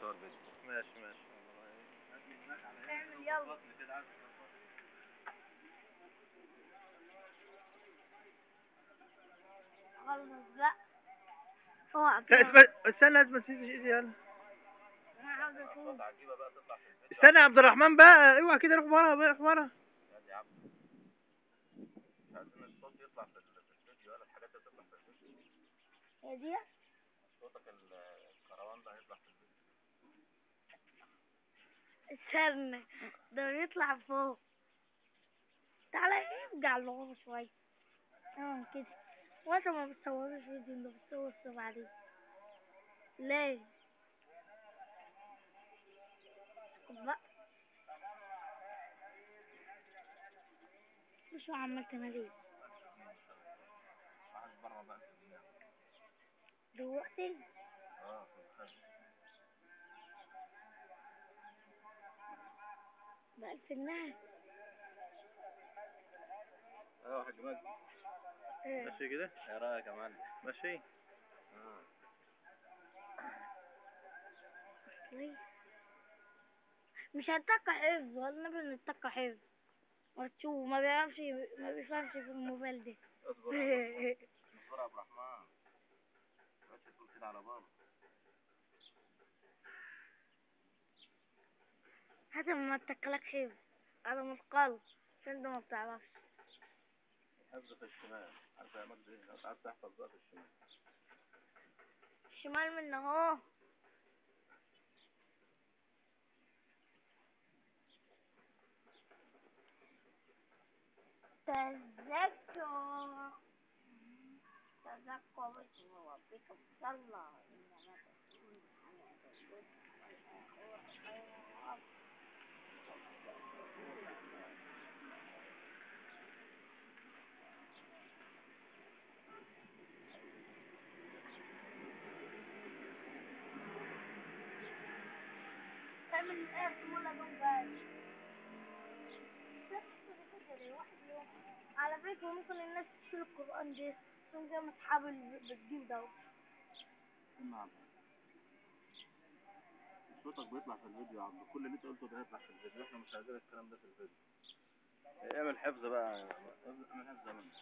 صور فيديو. ماشي ماشي. اعمل يلا. خلص بقى. اوعى. استنى لازم تسيب ايدي يلا. انا عاوز اشوف. استنى يا عبد الرحمن بقى، اوعى كده، روح ورا بقى، روح ورا. يا عبد مش عايزين الصوت يطلع في الفيديو ولا الحاجات اللي تطلع في الفيديو. هي دي؟ صوتك الكروان ده هيطلع في الفيديو. استنى ده بيطلع فوق. تعالى ارجع لورا شوية. اه كده. وانت ما بتصورش فيديو، انت بتصور بعدين. ليه؟ اسكت بقى. مش هو عمال تنادي دلوقتي؟ بقى في النهر. اه يا حاج مجدي. ماشي كده؟ ايه رايك يا معلم؟ ماشي؟ مش هنتقى حفظ ولا بنتقى حفظ. وتشوف ما بيعرفش، ما بيفهمش في الموبايل ده. اصبر يا عبد الرحمن، ما تقول كده على بابا. هات ما اتكلك حفظ على مثقال عشان انت ما بتعرفش. حفظ في الشمال، عارف يا مجدي؟ لو عايز تحفظ بقى في الشمال. الشمال من اهو. تذكر تذكر اسم ربك وصلى إنما تكون على الآخرة خير. تعمل الآية ولا جنبها. على فكرة ممكن الناس تشيل القرآن ده تقوم جاي مسحاب بتجيب ده. نعم. صوتك بيطلع في الفيديو يا عبد، كل اللي انت قلته ده هيطلع في الفيديو، احنا مش عايزين الكلام ده في الفيديو. اعمل حفظ بقى، اعمل حفظ منه.